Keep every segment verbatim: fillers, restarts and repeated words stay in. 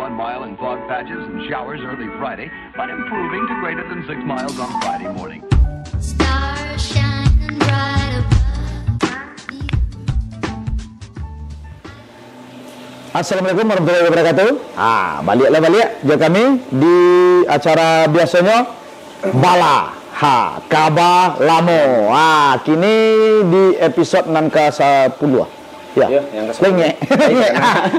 Mile and fog patches and showers early Friday, but improving to greater than six miles on Friday morning. Stars shining bright above me. Assalamualaikum warahmatullahi wabarakatuh. Ha, baliaklah baliak jo kami di acara biasonyo Bala. Ha, kaba lamo. Ha, kini di episod nan ka sapuluah. Ya. Ya, yang ka sapuluah. Lengek.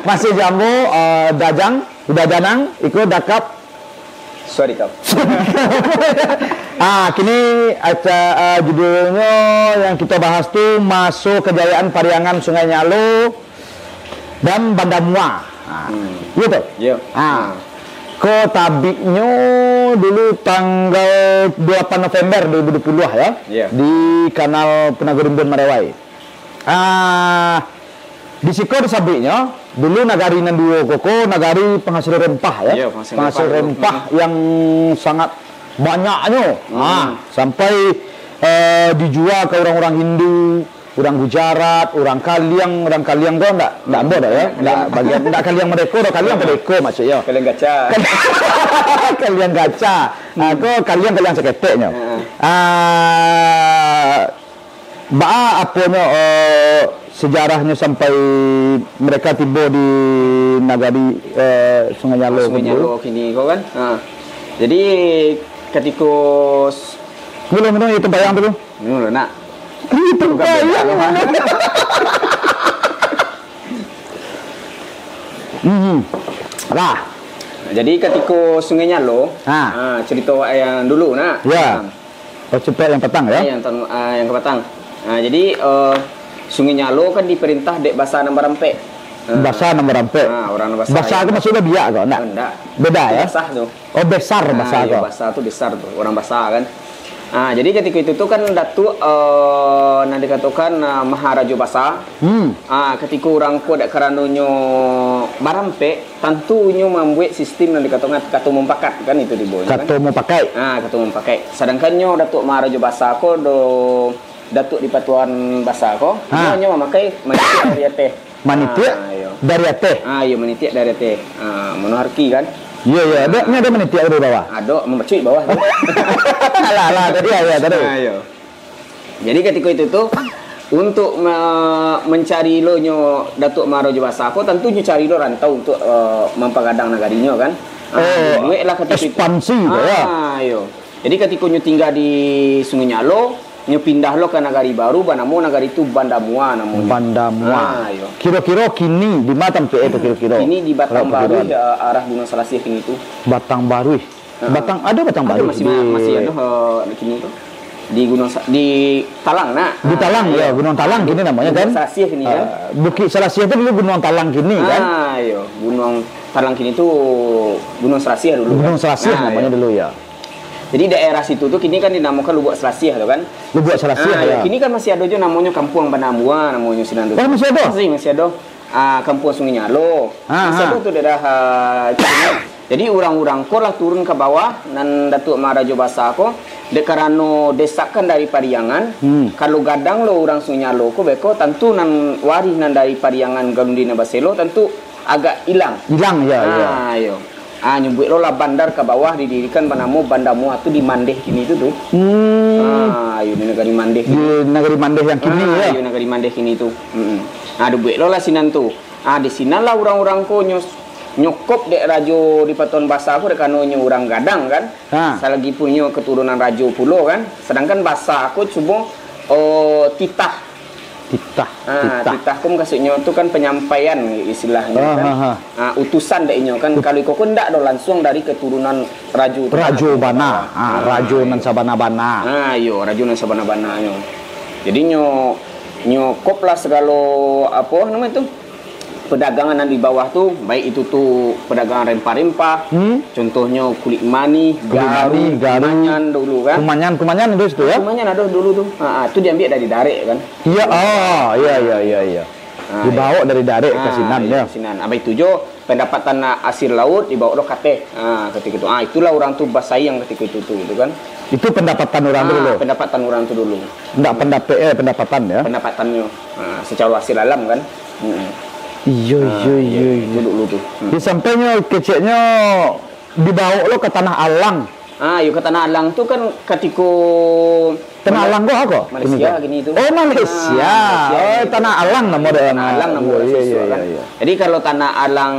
Masih jo ambo, uh, Dajang, Uda Janang, iko Dakap. Sorry kau. Ah, kini aca, ah, judulnyo yang kita bahas tu maso kejayaan Pariangan Sungai Nyalo dan Banda Mua. Ah, Hmm. gitu. Ya. Ah. Ko tabiknyo dulu tanggal dua puluh lapan November dua ribu dua puluh ya. Ya. Di kanal Punago Rimbun Marewai. Ah, di siko disabuiknyo, dulu nagari nan duo ko, ko nagari penghasil rempah ya. Ya, penghasil Penghasil rempah. Rempah yang sangat banyaknyo. Hmm. Ah, sampai eh, dijua ka urang-urang Hindu, urang Gujarat, urang Kaliang, urang Kaliang ko ndak ndak ambo dak ya. Ndak bagian ndak Kaliang mereka dah Kaliang mereka maksudnyo. Kalian gacha. Kaliang gacha. Ah, ko Kaliang Kaliang saketeknyo. Heeh. Ah, baa aponyo eh, sejarahnyo sampai mereka tibo di nagari eh, Sungai Nyalo Sungai tu? Nyalo kini ko kan. Ha. Jadi katiko s- Milo-milo itu bayang tu. Milo nak. Itu bayang. Hmm. Lah. Jadi katiko Sungai Nyalo, Ha. ha, cerita awak yang dulu nak. Ya. Ha. Oh, cepet yang patang ya. Yang tan, ah, yang kapatang. Ha, jadi eh, Sungai Nyalo kan diperintah dek basa nan barampek. Ha. Basa nan barampek. Ha, orang nan basa. Basa Ya. tu maksudnya biak ko, ndak? Ndak. Beda ya. Basa tu. Oh, besar basa Ah, iya, ko. Basa tu besar tu, orang Basa kan. Ah, jadi katiko itu tu kan Datuak eh, nan dikatokan eh, Maharajo Basa. Hmm. Ah, katiko urang ko dak karanonyo barampek, tantu inyo mambuek sistim nan dikatokan kato mumpakat kan itu tibo kan. Kato mumpakat. Ah, kato mumpakat. Sadangkan nyo Datuak Maharajo Basa ko do Datuak di Patuan Basa ko, Ha. nyo, nyo mamakai manitiak dari ateh. Manitiak Ah, iyo. dari ateh. Ah, iyo manitiak dari ateh. Ah, monarki kan. Iya iya, ada ni ada manitiak dari bawah. Ado mambacuik bawah tu. Alah alah tadi ya tadi. Ah, iyo. Jadi katiko itu tu untuk me- mencari lo nyo Datuak Maharajo Basa ko, tantu nyo cari lo rantau untuk eh, mampagadang nagarinyo kan. Ah, Oh, bueklah katiko itu. ekspansi tu, ya. Ah, iyo. Jadi katiko nyo tingga di Sungai Nyalo, nyo pindah lo ka nagari baru banamo nagari tu Banda Mua namonyo. Banda Mua. Ah, iyo. Kiro-kiro kini di mana tampek itu kiro-kiro? Ini di Batang Kalau Baruih, perkiraan. Ya, arah Gunung Salasiah kini tu. Batang Baruih. Ah. Batang ada Batang Ada Baruih. masih di- masih ada eh, di kini tu. Di Gunung Sa- di Talang nak. Di Talang ya, Gunung Talang kini namanya kan. Gunung Salasiah kini kan. Ah, Bukit Salasiah itu dulu Gunung Talang kini kan. Ah, iyo. Gunung Talang kini tu Gunung Salasiah dulu. Gunung kan? Salasiah Ah, namanya iyo. dulu ya. Jadi daerah situ tu kini kan dinamakan Lubuak Salasiah tu kan. Lubuak Salasiah Ah, ya. Kini kan masih ada jo namonyo Kampuang Banda Mua namonyo sinan tu. Oh, masih ada? Masih, masih ada. Ah, Kampuang Sungai Nyalo. Ah, masih ah. ada tu daerah ah, itu kan. Jadi urang-urang ko lah turun ka bawah nan Datuak Maharajo Basa ko dek karano desakan dari Pariangan. Hmm. Kalau gadang lo urang Sungai Nyalo ko beko tantu nan warih nan dari Pariangan Galundi nan baselo tantu agak ilang. Hilang ya ya. Ah, iyo. Ah, nyo buek lo lah bandar ka bawah didirikan banamo Banda Mua tu di Mandeh kini tu tu. Hmm. Ah, iyo di nagari Mandeh Di kini. Nagari Mandeh yang kini Ah, ya. Iyo nagari Mandeh kini tu. Mm-mm. Ah, dibuek lo lah sinan tu. Ah, di sinan lah urang-urang ko nyo nyokop dek rajo di Patuan Basa ko dek karano nyo urang gadang kan. Ha. Salagi pun nyo keturunan rajo pulo kan. Sedangkan Basa ko cuma oh, titah. Titah, Ah, titah. titah ko maksudnyo tu kan penyampaian istilahnyo Ah, kan. ah, ah. Ah, utusan dek inyo kan. Kalau iko ko ndak do langsung dari keturunan rajo tu. Rajo bana, ah, Ah, rajo iyo. Nan sabana-bana. Ah, iyo, rajo nan sabana-bananyo. Jadi nyo nyo kop lah segalo apo namo itu? Perdagangan nan di bawah tu, baik itu tu perdagangan rempah-rempah, Hmm. contohnyo kulik manih, Kulik manih, garu. kumanyan dulu kan. Kumanyan, kumanyan ada situ ya? Kumanyan ada dulu tu. Ha, tu diambil dari darek kan. Iya, ah, iya iya iya iya. Ah, Dibawa dari darek ke Ah, sinan iya, ya. Sinan. Abah itu jo pendapatan ah, hasil laut dibawa lo kateh. Ah, ketika itu. Ah, itulah orang tu basaiang ketika itu tu, tu kan. Itu pendapatan orang tu Ah, dulu. Pendapatan orang tu dulu. Enggak pendapat eh pendapatan ya. Pendapatannya ah, secara hasil alam kan. Mm-mm. Iyo, iyo, iyo, iyo. Itu dulu tu. Hmm. Di sampainyo keceknyo dibaok lo ka Tanah Alang. Ah, iyo, ka Tanah Alang tu kan katiko Tanah Alang ko apo? Malaysia kini tu. Oh, Malaysia. Ah, Malaysia. Oh, Tanah Alang namo daerah. Tanah Alang namo daerah. Iyo, iyo, iyo, iyo. Jadi kalau Tanah Alang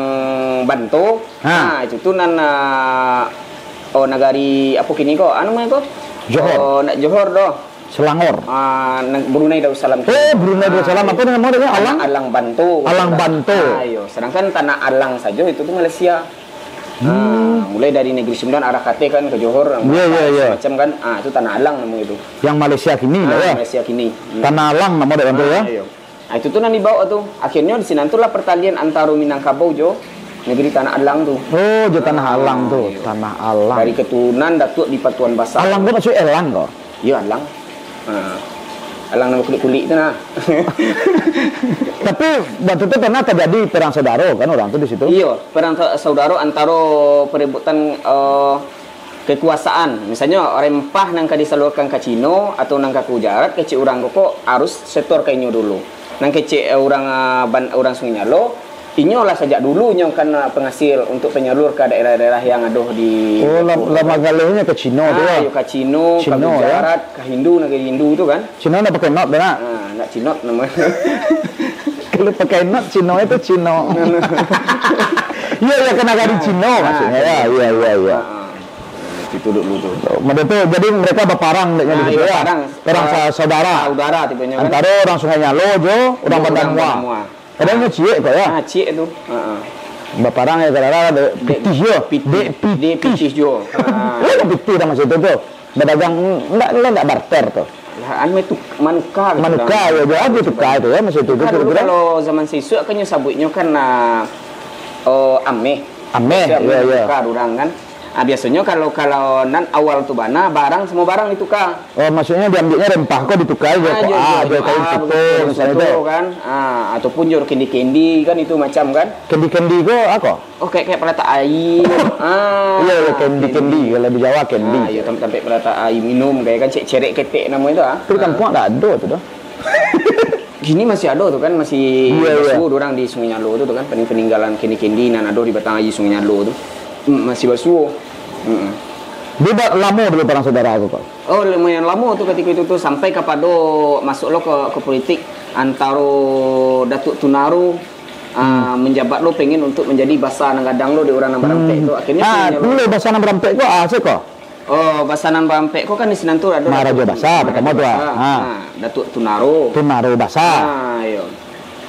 Banto, ha, itu tu nan, ah, oh, nagari apo kini ko? Anu mah ko? Johor. Oh, nak Johor doh. Selangor. Ah, nang-, Brunei Darussalam. Oh, Brunei Darussalam. Apo namo dia? Alang? Alang Banto. Alang Banto. Ah, iyo. Sedangkan Tanah Alang sajo itu tu Malaysia. Hmm. Ah, mulai dari Negeri Sembilan arah kateh kan ka Johor, iya, iya, iya, macam kan. Ah, itu Tanah Alang namo itu. Yang Malaysia kini lah, ah, ya? Malaysia kini. Hmm. Tanah Alang namo dia tu, ya? Ah, iyo. Ah, itu tu nan dibaok tu. Akhirnyo di sinan tu lah pertalian antaro Minangkabau jo negeri Tanah Alang tu. Oh, jo Tanah Alang tu. Ah, iyo. Tanah Alang. Dari keturunan Datuak Dipatuan Basa. Alang tu maksud elang ko? Iyo, alang. Ha. Alang nan bakulik-kulik tu nah. Tapi, waktu tu pernah terjadi perang saudara kan orang tu di situ? Iyo, perang sa-, saudara antaro perebutan, eh, kekuasaan. Misalnyo, rempah nan ka disalurkan ka Cino atau nan ka Gujarat, kecek urang ko, ko harus setor ka inyo dulu. Nan kecek, eh, urang, ah, ban-, urang Sungai Nyalo, inyo lah sajak dulu nyo kan, ah, pengasil untuk penyalur ka daerah-daerah yang ado di. Oh, lam-, lama galehnyo ka Cino tu, ah, ya? Iyo, ka Cino, ka Cino, ya? Gujarat, ka Hindu, nagari Hindu tu kan. Cino nak pakai not tu, nak? Ah, nak Cinot namo. Kalau pakai not, Cino itu Cino. Iyo, iyo, ka nagari Cino maksudnyo, ya. Iyo, iyo, iyo. Ah, ah. Itu dulu tu. Mode tu, jadi mereka baparang dek nyo di situ, ya? Baparang. Perang sa-, saudara. Saudara tibonyo kan. Antaro urang Sungai Nyalo jo urang Banda Mua. Padahal nyo ciek ko, ya? Ah, ciek tu. Ha, ha. Baparang ya, kadang-kadang dek pitih yo. Dek pitih. Dek pitih juo. Ha. Lah, pitih dah masa itu tu. Badagang, ndak, ndak, ndak barter tu. Lah, anu itu manuka gitu. Manuka, ya, jadi tukar itu, ya, masa itu tu. Tukar dulu kira-kira. Kalau zaman sisuak kan nyo sabuiknyo kan, ah, oh, ameh. Ameh, ya, ya. Tukar urang kan. Ah, biasonyo kalau, kalau nan awal tu bana, barang, semua barang ditukar. Oh, maksudnyo diambiaknyo rempah ko ditukar jo, ah, jo, ah, jo kain, ah, putih, begitu, misalnyo tu. Kan. Ah, ataupun jo kendi-kendi kan itu macam kan. Kendi-kendi ko apo? Oh, kayak, kayak palatak aia. Ah, iya, iya, kendi-kendi. Kalau di Jawa, kendi. Ah, iya, tam-, tampek palatak aia minum, kayak kan cek cerek ketek namo itu, ah. Tapi di kampuang ndak ado tu doh. Kini masih ado tu kan, masih basuo urang di Sungai Nyalo tu, tu kan, paling peninggalan kendi-kendi nan ado di batang aia Sungai Nyalo tu. Hmm, masih basuo. Hmm. Dia ba-, lamo dulu perang saudara tu, Pak? Oh, lumayan lamo tu katiko itu tu, sampai kapado masuk lo ke, ke politik antaro Datuk Tunaro, ah, menjabat lo pengen untuk menjadi basa nan gadang lo di urang nan barampek tu. Akhirnyo Sungai Nyalo. Ah, dulu basa nan barampek ko, ah, sia ko? Oh, basa nan barampek ko kan di sinan tu ado Maharajo Datuk Basa, Maharajo pertama tu, Basa. Ah. Ah, Datuk Tunaro. Tunaro Basa. Ah, iyo.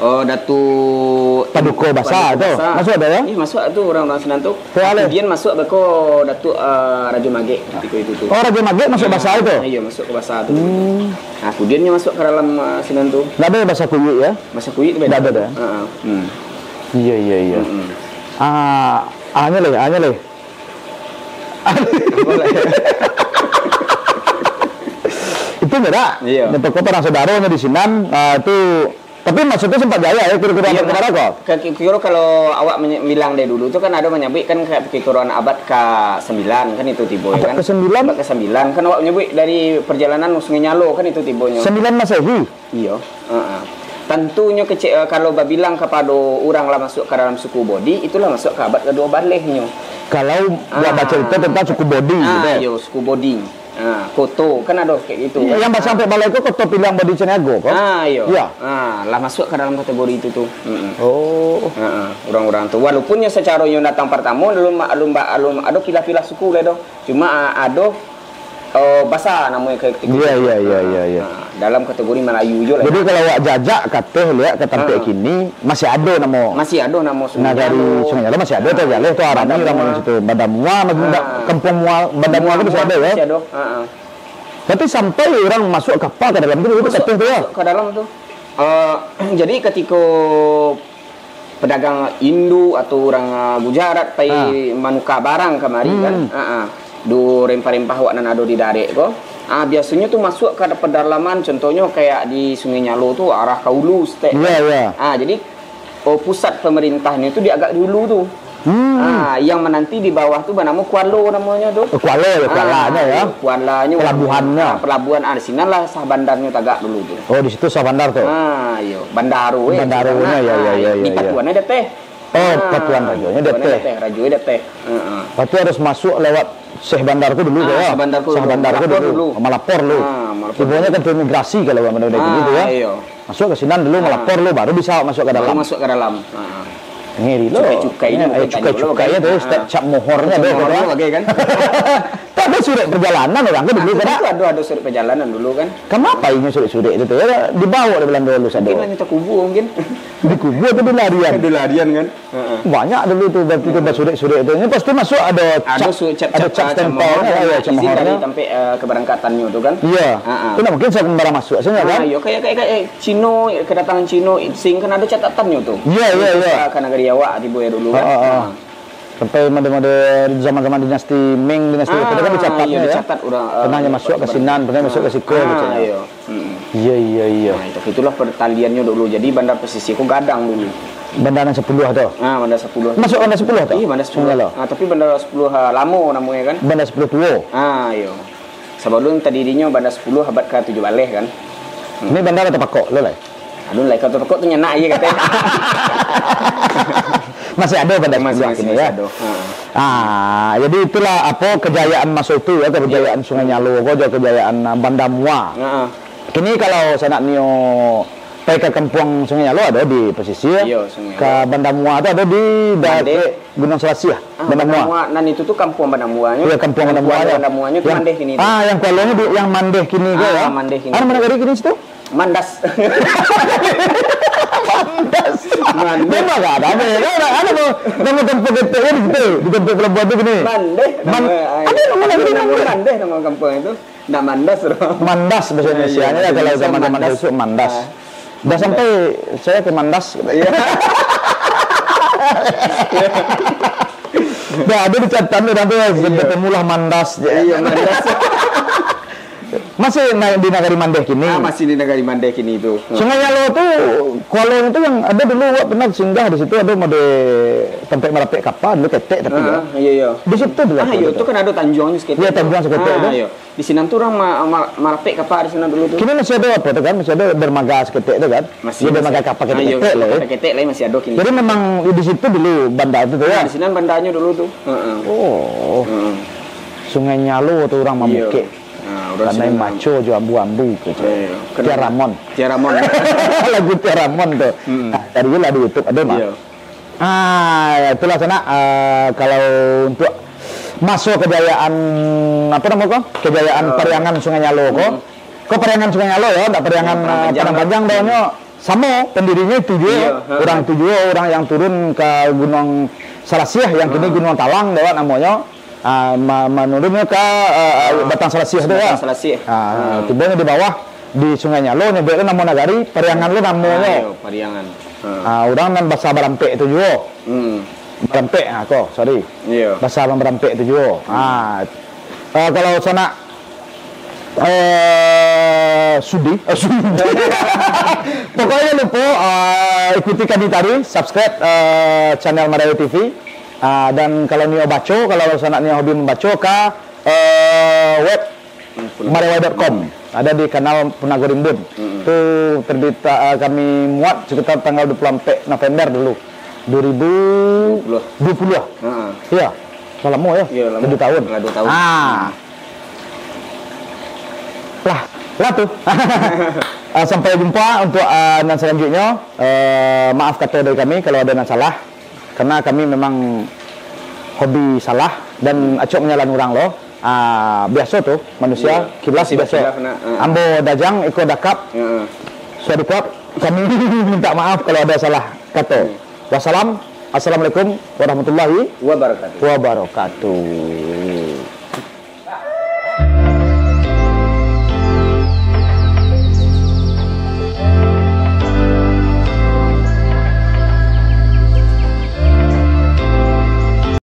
Oh, Datuk Paduko Basa tu. Paduko Basa. Masuk ado, ya? Ih, masuk tu urang-urang sinan tu. Kemudian masuk beko Datuk, ah, Rajo Magek katiko itu tu. Oh, Rajo Magek masuk basa itu? Ah, iyo, masuk ke basa tu. Hmm. Ah, kemudian nyo masuk ke dalam, ah, sinan tu. Ndak ado basa Kuyuik, ya? Basa Kuyuik tu beda. Ndak ado, dah? Ah, ah. Hmm. Iya, iya, iya. Hmm, hmm. Ah, anyo leh, anyo leh. Itu nyo dak? Iya. Nyo pokok perang saudara nyo di sinan, ah, tu, tapi maksudnyo sempat jaya ya, kira-kira. Iya, perkara ko? Ka-, kiro kalau awak menye-, bilang dari dulu tu kan ado manyabuik kan ka-, kiro-kiroan abad ka sembilan kan itu tibo, ya kan? Abad ka sembilan? Abad ka sembilan kan awak manyabuik dari perjalanan Sungai Nyalo kan itu tibonyo. Sembilan Masehi? Iyo, heeh. Tantunyo kecek, eh, kalau babilang kapado urang lah masuk ka dalam suku Bodi, itulah masuk ka abad kaduo balehnyo. Kalau buat bacarito tentang suku Bodi, ah, gitu. Iyo, suku Bodi. Ah, koto, kan ado kayak gitu. Iya, yang basampek balai ko Koto Piliang Bodi Caniago, ko? Ah, iyo. Iya. Ah, lah masuk ka dalam kategori itu tu. Mm-mm. Oh. Heeh, urang-urang tu. Walaupun nyo secaronyo datang partamo, alun, alun, alun ado pilah-pilah suku lai doh. Cuma, ah, ado, oh, basa namonyo ka-, ka-, iya, iya, iya, ah, iya, iya. Ah, dalam kategori Malayu jo lah. Jadi, ya, kalau awak jajak kateh liak ka tampek kini, masih ado namo. Masih ado namo Sungai Nyalo. Nagari Sungai Nyalo masih ado tu, ah, jaleh tu, ah, rami urang Banda Mua. Situ. Banda Mua, Banda, ah, Kampuang Mua, Banda Mua tu masih ado, ya? Masih ado. Ah, ah. Tapi sampai urang masuk kapa ka dalam tu, itu kateh tu, ya? Masuk ka dalam tu. Eh, jadi, katiko pedagang Indo atau urang, ah, Gujarat pai manuka barang kamari kan. Hmm. Ha, ha. Do rempah-rempah awak nan ado di darek ko. Ah, biasonyo tu masuk ka pedalaman, contohnyo kayak di Sungai Nyalo tu arah ka hulu setek. Iya, iya. Ah, jadi, oh, pusat pemerintahnyo tu di agak di hulu tu. Hmm. Ah, yang menanti di bawah tu banamo Kualo namonyo tu. Oh, Kualo ya, Ah, Kualanyo ya. Kualanyo. Pelabuhannyo. Ah, pelabuhan, ah, di sinan lah sah bandarnyo tagak dulu tu. Oh, di situ sah bandar tu. Ah, iyo, bandaro, eh, Bandaronyo, ya, ya, Ah, ya, ya, di ya. Patuan ada teh. Oh, Ah, Patuan Rajonyo ada Patuan teh. ada teh, Rajo ada teh. Heeh. Lepas tu harus masuk lewat Syekh Bandar tu dulu Ah, tu ya. Syekh Bandar tu Syekh dulu. Bandar tu Malapor dulu. dulu. Malapor dulu. Ah, malapor Tibonyo dulu. kan tu imigrasi kalau benda-benda Ah, gitu ya. iyo. Masuk ke sinan dulu, Ah. malapor dulu, baru bisa masuk ke Baru dalam. masuk ke dalam. Ah. Ngeri lo. Cukai-cukai ni Eh, bukan cukai-cukai dulu, tu, kan? Ustaz Ah. Cap Mohornyo Cap tu, Mohor kan? tu bagai, kan? Tak ada surat perjalanan orang tu dulu, Itu kan? tu ada, ada surat perjalanan dulu, kan? Kenapa ini surat-surat itu tu? Ya, dibawa dari Belanda dulu, Ustaz, Mungkin tu. lah minta kubur, mungkin. Dikubur tu dilarian. Dilarian, kan? Heeh. Banyak dulu tu, berarti tu, Hmm. basurik-surik tu. Ini pasti masuk ada Ada cap, su-, cap, ada cap, cap ah, stempel, Cap Mohor, ya, ya, Cap izin dari Mohor. tampek, eh, keberangkatannyo tu, kan? Iya. Ha, ha. Tu lah mungkin sembarang masuk saja, Ah, kan? iyo, kayak, kayak, kayak Cino, kedatangan Cino, Ip Sing, kan ada catatannyo tu. Iya, iya, Itu iya. sa-, ka nagari awak tibo ya dulu, Ha, kan? ha, ha. Ha. Sampai mode-mode zaman-zaman dinasti Ming, dinasti Ah, itu kan dicatatnya, iya, ya. dicatat urang, ah, Pernah iya, masuk ke Pak Sinan, pernah masuk ke Ah, Siko, gitu, ya. iya. Mm-mm. Iya, iya, iya. Nah, itu, itulah pertaliannyo dulu. Jadi, Bandar Pesisir ko gadang dulu. Bandar nan sapuluah tu? Ah, Bandar Sapuluah. Masuk Bandar Sapuluah tu? Iya, Bandar Sapuluah. Sungai lo? Ah, tapi Bandar Sapuluah, ah, lamo namonyo kan? Bandar Sapuluah tuo. Ah, iyo. Sabalun tadirinyo Bandar Sapuluah abad ka tujuah baleh kan? Hmm. Ini bandar atau pakok lo lai? Aduh, lai, kalau pakok tu nyanak aja katanya. Masih ada Bandar Masih, Sapuluah masih, kini, masih ya? ada. Ha. Ah, jadi itulah apa kejayaan masa itu ya, kejayaan Iya. Sungai Nyalo ko, juga kejayaan, ah, Banda Mua. Ha. Kini kalau sanak nio pai ka kampuang Sungai Nyalo ada di pesisir, Iya, Sungai ka Nyalo. Banda Mua tu ada di Mandeh. dakek Gunung Salasiah, Ah, Banda Mua. Banda Mua, nan itu tu kampuang Banda Muanyo. Iya, kampuang Nan Banda Muanyo. Banda Muanyo tu Yang, Mandeh kini tu. ah, yang Kualonyo di, yang Mandeh kini ko, Ah, ya? Mandeh kini Ada tu. mana tadi kini situ? Mandas. Mandas. Mandas. Memang ada, ada, ya, ada, ada nama, nama tempat ketek kan di situ, di tempat pelabuhan tu kini. Mandeh Man-, nama, ah, ada nama lagi nama Mandeh. Mandeh nama kampuang itu. Nak mandas tu. Mandas bahasa Ah, Indonesia iya, ni lah, bahasa kalau Indonesia zaman-zaman mandas. besok mandas. Ah. Dah Mandas. sampai saya ke Mandas. Iya. Dah ada di catatan tu, nanti Iya. bertemulah Mandas. Iya, mandas. Masih naik di Nagari Mandeh kini. Ah, masih di Nagari Mandeh kini tu. Sungai Nyalo tu, Kualonyo tu yang ada dulu, awak pernah singgah di situ, ada mode tempat merapek kapal, dulu ketek tapi Ah, ya. iya, iya. Di situ dulu Ah, apa iya, tu? tu kan ada tanjuangnyo saketek Iya, tu. tanjuang saketek Ah, tu. iya. Di sinan tu urang ma-, ma-, marapek kapa di sinan dulu tu. Kini masih ada apa tu kan? Masih ada dermaga saketek tu kan? Masih, Iya, dermaga masih. kapa Ah, iya, ketek-ketek lah, ya. ketek-ketek lah masih ada kini. Jadi memang di situ dulu bandar tu, tu, Ah, ya? di sinan bandarnyo dulu tu. Heeh. Oh. Heeh. Sungai Nyalo tu urang Iya. mamukek. Ah, urang Pandai sinan maco jo ambu-ambu ke. Iya, iya. Kenapa? Tiaramon. Tiaramon. Lagu Tiaramon tu. Hmm. Ah, cari je lah di YouTube, ada mah. Iya. Ah, itulah sanak, ah, kalau untuk maso kejayaan, apa nama ko? Kejayaan Ah. Pariangan Sungai Nyalo ko. Hmm. Ko Pariangan Sungai Nyalo ya, ndak Pariangan, Yang Padang ah, Panjang Padang tu. Panjang dah nyo. Sama, pendirinyo itu juo. Iya, ha. Urang itu juo, urang yang turun ka Gunung Salasiah, yang kini Ah. Gunung Talang dah namonyo. Ah, ma-, manurunnyo ka, ah, ah, Ah. Batang Salasiah tu Batang ya. Salasiah. Ah, Ah. tibonyo di bawah, di Sungai Nyalo, nyebuik lo namo nagari, Pariangan lo namonyo. Ah, iyo, Pariangan. Ah. Ah, urang nan basa barampek tu juo. Hmm. Barampek, ah, ko, sorry. Iyo. Basa barampek tu juo. Hmm. Ah. Ah, kalau sanak, eh, sudi, eh, sudi. Pokoknya lupo, ah, ikuti kami tadi, subscribe, eh, channel Marawi T V. Ah, dan kalau nio baco, kalau sanak nio hobi membaco, ka, eh, web Hmm, Punago. Marawai dot com. Ada di kanal Punago Rimbun. Hmm. Tu terbit, ah, kami muat sekitar tanggal dua puluh empat November dulu. Dua ribu dua puluh. Dua puluh. Ha. Iya. Lah lamo ya? Iya, lamo. Tujuh tahun. Lah dua tahun. Ah. Hmm. Lah, lah tu. Ah, sampai jumpa untuk, ah, nan selanjutnya. Eh, maaf kato dari kami kalau ada nan salah. Karena kami memang hobi salah dan acok manyalah urang lo. Ah, biaso tu manusia, Iya. khilaf Manusia biaso. khilaf, nak. Ah. Ambo Dajang, iko Dakap. Ya. Suadikap, kami minta maaf kalau ada salah kato. Hmm. Wassalam. Assalamualaikum warahmatullahi Wabarakatuh. wabarakatuh.